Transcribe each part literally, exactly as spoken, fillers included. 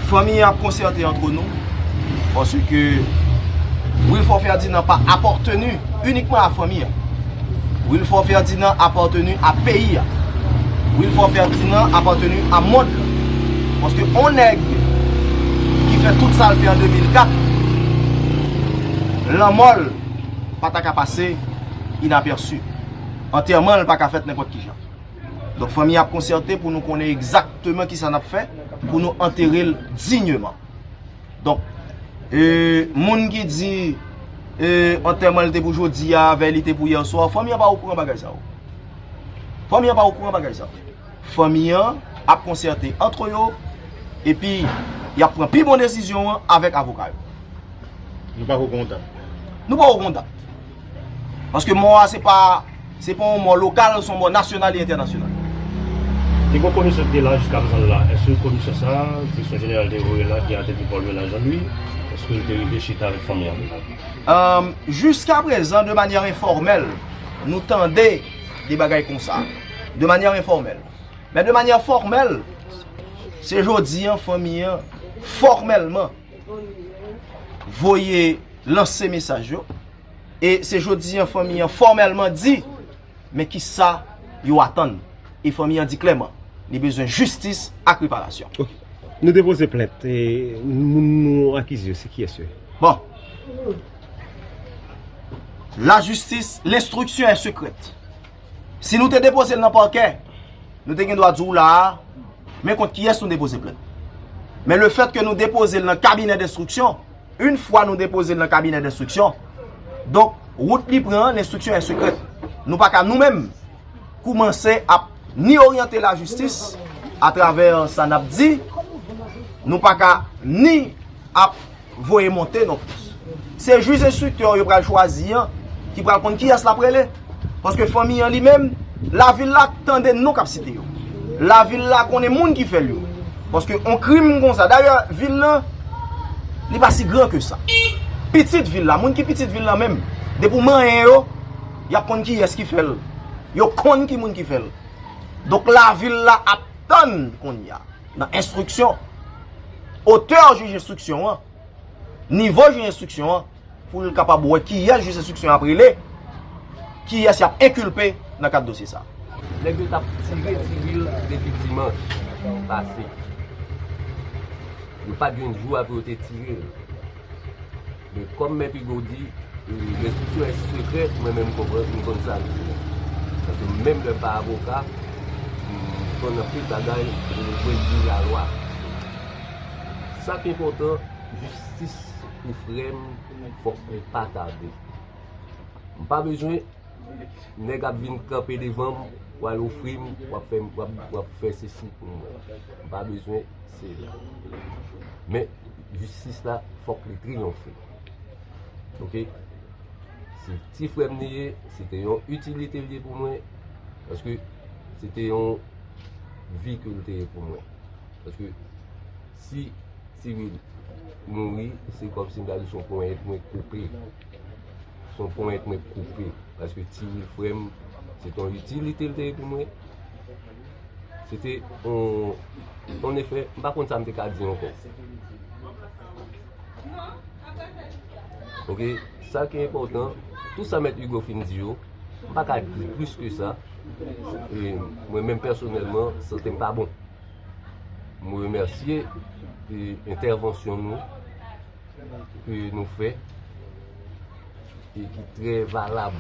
Fanmi an ap konsète antre nou, paske Wilfort Ferdinand pa apateni inikman a fanmi an. Wilfort Ferdinand apateni a peyi a. Wilfort Ferdinand apateni a mond lan. Paske on nèg ki fè tout sa l fè an de mil kat, lanmò l pa ta ka pase inapèsi. Antèman l pa ka fèt nenpòt ki jan. Donk, fanmi an ap konsète pou nou konnen egzakteman kisa n ap fè pou nou antere l dinyman. Donk, e, moun ki di, e, antèman l te pou jodi a, vèy li te pou yè swa, fanmi an pa okouran bagay sa yo. Fanmi an pa okouran bagay sa yo. Fanmi an ap konsète antre yo, epi y ap pran pi bon desizyon an avèk avoka yo. Nou pako gen yon dat. Nou pako gen yon dat. Paske mò a se pa, se pa yon mò lokal, se yon mò nasyonal e entènasyonal. Te gen yon komisyon ki te la jiska prezan la. Èske komisyon sa a, direksyon jeneral te voye la, ki atè Paul Menaj Jean-Louis, èske l te rive chita avèk fanmi an? Jiska prezan, de manyè enfòmèl, nou tande de bagay konsa. De manyè enfòmèl. Men de manyè fòmèl, se jodi an fanmi an fòmèlman voye lanse mesaj yo. E se jodi an fanmi an fòmèlman di men kisa yo atann. E fanmi an di klèman li bezwen jistis ak reparasyon. Ok. Nou depoze plent. E moun nou akize yo, se kiyès yo? Bon. Lajistis, l'instruction est secrète. Si nou te depoze l nan pakè, nou te gen dwa di w la a, men kont kiyès nou depoze plent. Men lefètke nou depoze l nan kabinè denstriksyon, yon fwa nou depoze l nan kabinè denstriksyon, donk, wout li pran an, l'instruction est secrète. Nou pa ka, nou menm, koumanse ap ni oryante lajistis atravè sa n ap di, nou pa ka ni ap voye monte non plis. Se jij enstriktè yo pral chwazi an ki pral konn kiyès l ap rele. Paske fanmi an li menm, lavil la tande non k ap site yo. Lavil la konnen moun ki fè l yo. Paske on krim konsa, dayè, vil lan, li pa si gran ke sa. Pitit vil la, moun ki pitit vil lan menm, depi w manyen yo, y ap konn kiyès ki fè l. Yo konn ki moun ki fè l. Donk, lavil la ap tann kounye a, nan enstriksyon, otè jij enstriksyon an, nivo jij enstriksyon an, pou l kapab wè kiyès jij enstriksyon an ap rele, kiyès y ap enkilpe nan kad dosye sa a. Nèg yo t ap tire Tiril depi dimanch pase. Yo pa t jwenn jou a pou yo te tire l. Men kòm Mèt Hugo di, e, lenstriksyon è sekrè, mwen menm m konprann, m konn sa l di. Paske menm lè m pa avoka, m konn anpil bagay, e, pwennvi lalwa. Sa k enpòtan, jistis pou frè m, fòk li pa tade. M pa bezwen nèg ap vin kanpe devan m, w al ofri m, w ap fè m, w ap, w ap fè sesi pou mwen. M pa bezwen sela. Men, jistis la, fòk li triyonfe. Oke? Se ti frè m li ye, se te yon itilite l ye pou mwen, paske se te yon vi ke l te ye pou mwen. Paske si Tiril mouri, se kòmsi m ta di se yon ponyèt mwen k koupe. Se yon ponyèt mwen k koupe. Paske Tiril frè m, se t on itilite l te ye pou mwen. Se te on, on efè, m pa konn sa m te ka di ankò. Oke, sa ki enpòtan, tout sa Mèt Hugo fin di yo, m pa ka di plis ke sa. E mwen menm pèsonèlman, sante m pa bon. M remèsye, e, entèvansyon nou ke nou fè e ki trè valab.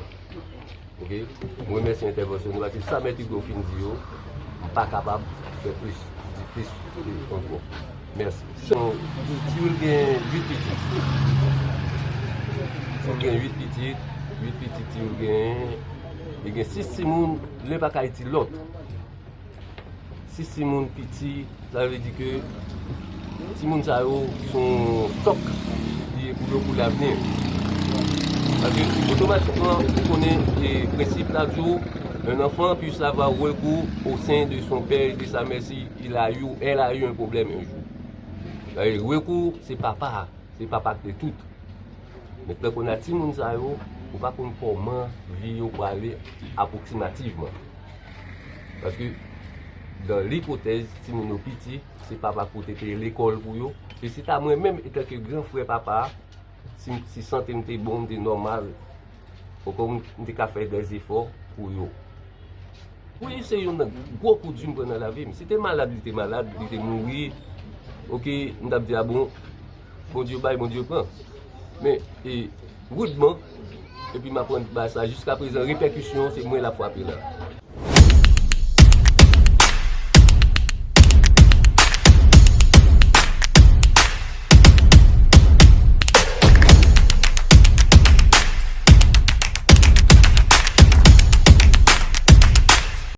Oke? M remèsye entèvansyon nou, paske sa Mèt Hugo fin di yo, m pa kapab fè plis, di plis ankò. Mèsi. Tiril gen uit pitit. Tiril gen uit pitit, uit pitit Tiril genyen. Li gen sis timoun, len pa ka itil lòt. Sis timoun piti, sa vle di ke timoun sa yo se yon sòk li ye pou yo pou lavni. Paske otomatikman, ou konnen, e, prensip la di w, un enfant puisse avoir recours au sein de son père et de sa mère si il a eu, elle a eu un problème un jour. Sa vle di, rekou, se papa a, se papa ki te tout. Men tankou n a timoun sa yo, ou pa konn kòman vi yo prale apwoksimativman. Paske Dan lipotèz timoun yo piti, se papa k pou te peye lekòl pou yo. E se ta mwen menm, etanke gran frè papa a, si, si sante m te bon, m te nòmal, ankò m, m te ka fè dèzefò pou yo. Wi, se youn nan gwo kou di m pran nan lavi m. Si te malad, li te malad, li te mouri, oke, m t ap di, a bon, Bondye bay, Bondye pran. Men, e, rudman, epi m aprann bagay sa, jiska prezan, repèkisyon, se mwen l ap frape la.